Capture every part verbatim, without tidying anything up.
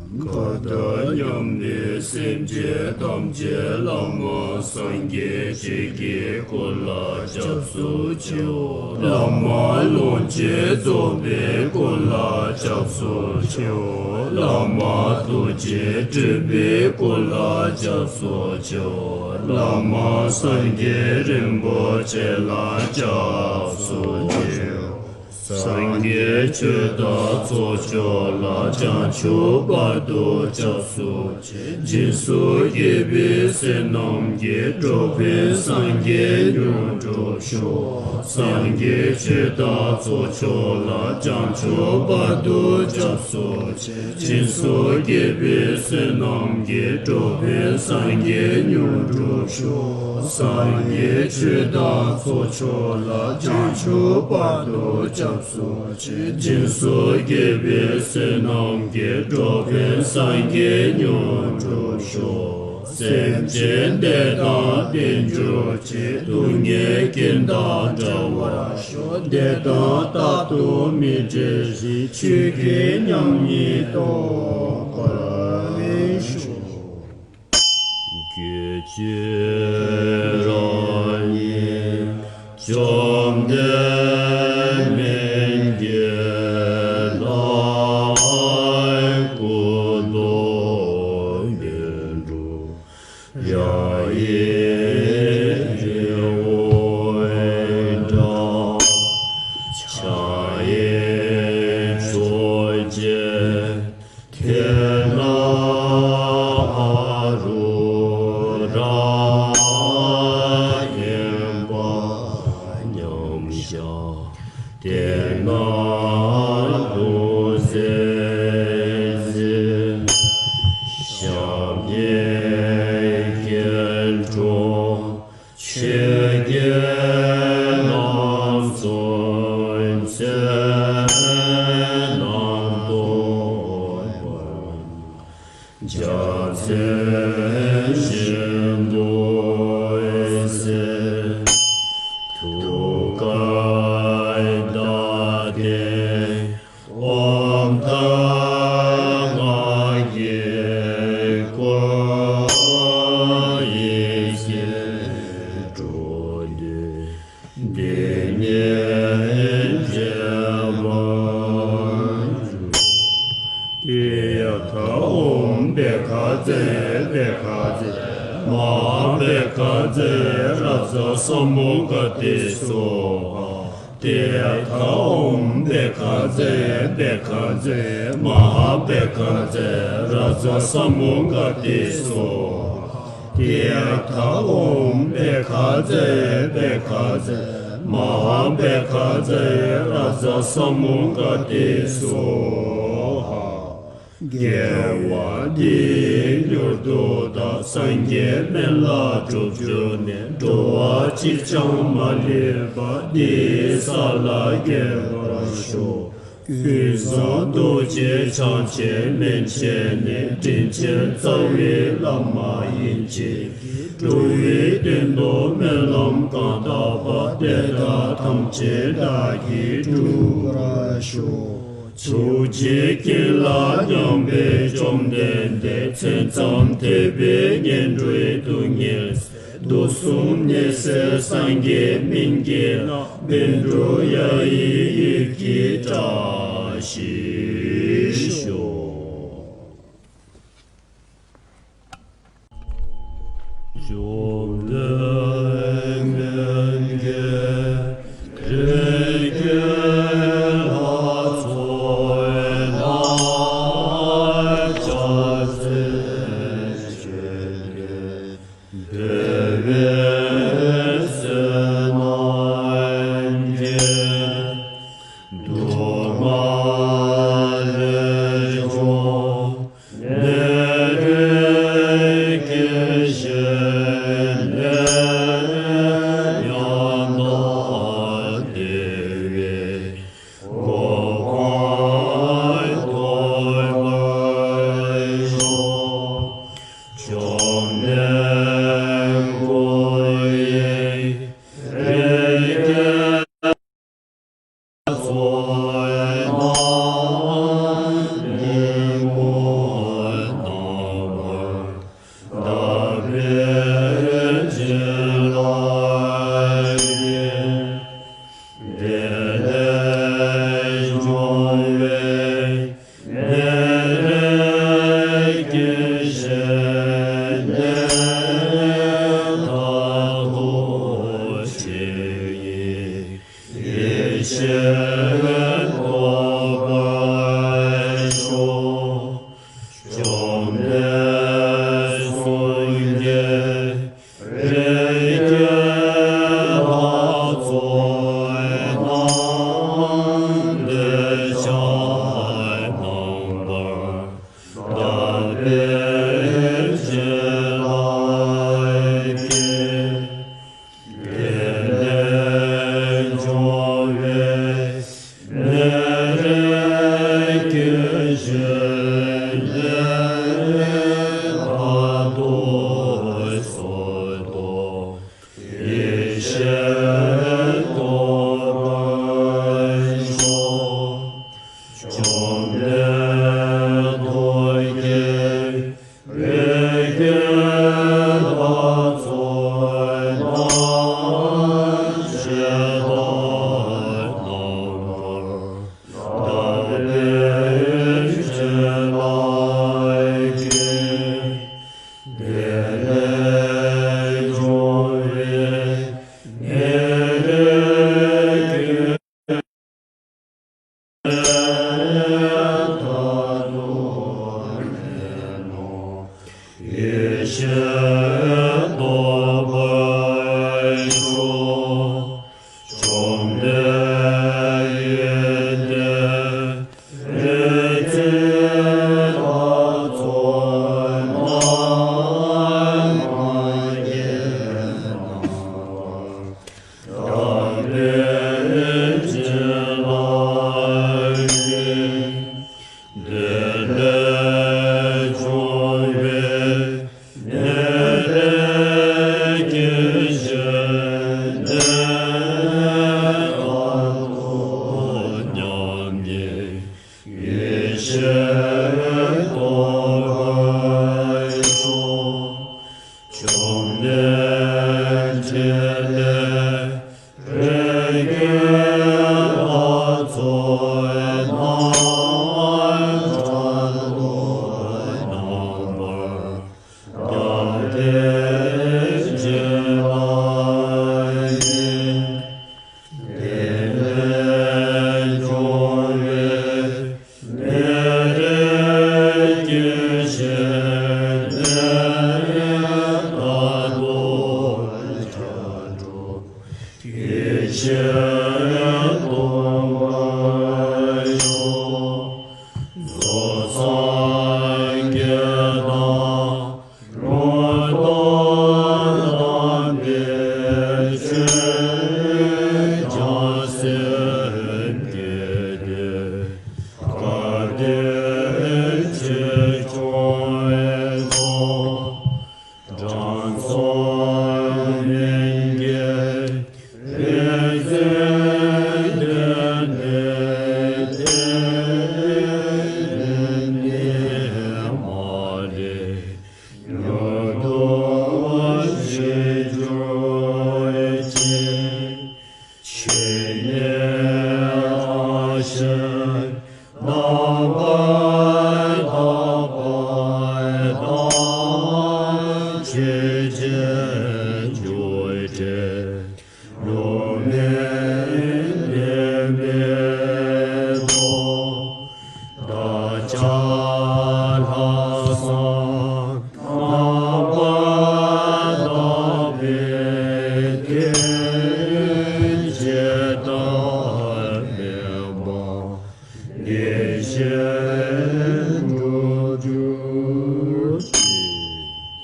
མཁའ་དང་མཉམ་པའི་སེམས་ཅན་ཐམས་ཅད་བླ་མ་སངས་རྒྱས་ཆོས་ཀྱི་སྐུ་ལ་སྐྱབས་སུ་མཆིའོ། བླ་མ་ལོངས་སྤྱོད་རྫོགས་པའི་སྐུ་ལ་སྐྱབས་སུ་མཆིའོ། བླ་མ་ཐུགས་རྗེ་སྤྲུལ་པའི་སྐུ་ལ་སྐྱབས་སུ་མཆིའོ། བླ་མ་སངས་རྒྱས་རིན་པོ་ཆེ་ལ་སྐྱབས་སུ་མཆིའོ། སངས་རྒྱས་ཆོས་དང་ཚོགས་མཆོག་ལ་བྱང་ཆུབ་བར་དུ་སྐྱབས་སུ་མཆི། སྦྱིན་སོགས་བགྱིས་པའི་བསོད་ནམས་ཀྱིས། འགྲོ་ཕན་སངས་རྒྱས་མྱུར་འགྲུབ་ཤོག། སངས་རྒྱས་ཆོས་དང་ཚོགས་མཆོག་ལ་བྱང་ཆུབ་བར་དུ་སྐྱབས་སུ་མཆི། སྦྱིན་སོགས་བགྱིས་པའི་བསོད་ནམས་ཀྱིས། འགྲོ་ཕན་སངས་རྒྱས་མྱུར་འགྲུབ་ཤོག། སངས་རྒྱས་ཆོས་དང་ཚོགས་མཆོག་ལ་བྱང་ཆུབ་བར་དུ་སྐྱབས་སུ་མཆི། སྦྱིན་སོགས་བགྱིས་པའི་བསོད་ནམས་ཀྱིས། འགྲོ་ཕན་སངས་རྒྱས་མྱུར་འགྲུབ་ཤོག། སེམས་ཅན་བདེ་དང་ལྡན་གྱུར་ཅིག། སྡུག་བསྔལ་རྐྱེན་དང་བྲལ་བར་ཤོག། བདེ་དང་རྟག་ཏུ་མི་འབྲལ་ཞིང་། ཆོས་ཀྱི་ཉམས་ཉིད་རྟོགས་པར་ཤོག། རྒྱུད་བཅུའི་རང་ཉིད་བཅོམ་ལྡན་མིག་གི་ལྷ། སྐུ་གདུང་མི་འཁྲུགས་ར་ཡི་རི་བོའི་འགྲམ། ཕྱག་གཡས་ཕྱོགས་བཅུའི་དེ་ན་ཨ་རུ་ར། གཡོན་པ་མཉམ་བཞག་དེ་ན་ལྷུང་བཟེད་གཟིགས། ཞབས་གཉིས་སྐྱིལ་ཀྲུང་། ཆོས་ཀྱི་རྣམ་གསུམ་ཚེ་རྣམས་རྟོགས་པར། རྒྱལ་མཚན་བཞི་པོས་གསལ། ཐུགས་ཀར་བདག་བསྟེན་ཨོཾ་ཐལ་མངའ་བརྒྱུད་སྐུ། ཡེ་ཤེས་སྤྲོ་བསྡུས་འདི་ཉིད་བྱེད་པར་ཞུ། ཏདྱ་ཐཱ། ཨོཾ་བྷཻ་ཥ་ཛྱེ་བྷཻ་ཥ་ཛྱེ་མ་ཧཱ་བྷཻ་ཥ་ཛྱེ་རཱ་ཛ་ས་མུདྒ་ཏེ་སྭཱ་ཧཱ། ཏདྱ་ཐཱ། ཨོཾ་བྷཻ་ཥ་ཛྱེ་བྷཻ་ཥ་ཛྱེ་མ་ཧཱ་བྷཻ་ཥ་ཛྱེ་རཱ་ཛ་ས་མུདྒ་ཏེ་སྭཱ་ཧཱ། ཏདྱ་ཐཱ། ཨོཾ་བྷཻ་ཥ་ཛྱེ་བྷཻ་ཥ་ཛྱེ་མ་ཧཱ་བྷཻ་ཥ་ཛྱེ་རཱ་ཛ་ས་མུདྒ་ཏེ་སྭཱ་ཧཱ། དགེ་བ་འདིས་མྱུར་དུ་བདག་སངས་རྒྱས་སྨན་བླ་སྒྲུབ་གྱུར་ནས། འགྲོ་བ་གཅིག་ཀྱང་མ་ལུས་པ། འདི་ཡི་ས་ལ་འགོད་པར་ཤོག། ཀུན་བཟང་རྡོ་རྗེ་འཆང་ཆེན་མན་ཆད་ནས། དྲིན་ཅན་རྩ་བའི་བླ་མ་ཡིན་ཕྱིར། འགྲོ་བའི་དོན་དུ་སྨོན་ལམ་གང་བཏབ་པ། དེ་དག་ཐམས་ཅད་བདག་གིས་འགྲུབ་པར་ཤོག། ཐུགས་རྗེའི་དཀྱིལ་ལ་མཉམ་པའི་བཅོམ་ལྡན་འདས། མཚན་ཙམ་ཐོས་པས་ངན་འགྲོའི་སྡུག་བསྔལ་སེལ། དུག་གསུམ་ནད་སེལ་སངས་རྒྱས་སྨན་གྱི་བླ། བཻ་ཌཱུརྱ་ཡི་འོད་ཀྱི་བཀྲ་ཤིས་ཤོག། བཅོམ་ལྡན་མིག་གི་རིགས་ཀྱི་ལྷ་ཚོགས་ལ་སྐྱབས་སུ་མཆི། བདེ་བའི་བསོད་ནམས་ཀྱིས། སྡུག་བསྔལ་ལས་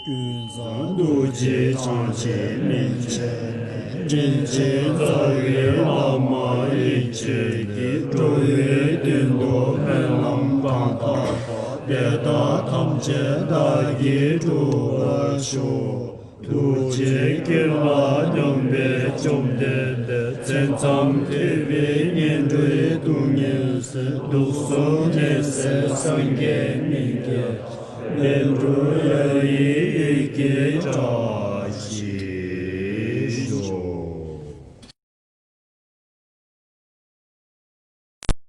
ཀུན་བཟང་རྡོ་རྗེ་འཆང་ཆེན་མན་ཆད་ནས། དྲིན་ཅན་རྩ་བའི་བླ་མ་རིན་ཆེན་གྱིས། འགྲོ་བའི་དོན་དུ་སྨོན་ལམ་གང་བཏབ་པ། དེ་དག་ཐམས་ཅད་བདག་གིས་འགྲུབ་པར་ཤོག། ཐུགས་རྗེའི་དཀྱིལ་ལ་སྙོམས་པའི་བཅོམ་ལྡན་འདས། མཚན་ཙམ་ཐོས་པས་ངན་འགྲོའི་སྡུག་བསྔལ་སེལ། དུག་གསུམ་ནད་སེལ་སངས་རྒྱས་སྨན་གྱི་ལས་འགྲོ་ཡ།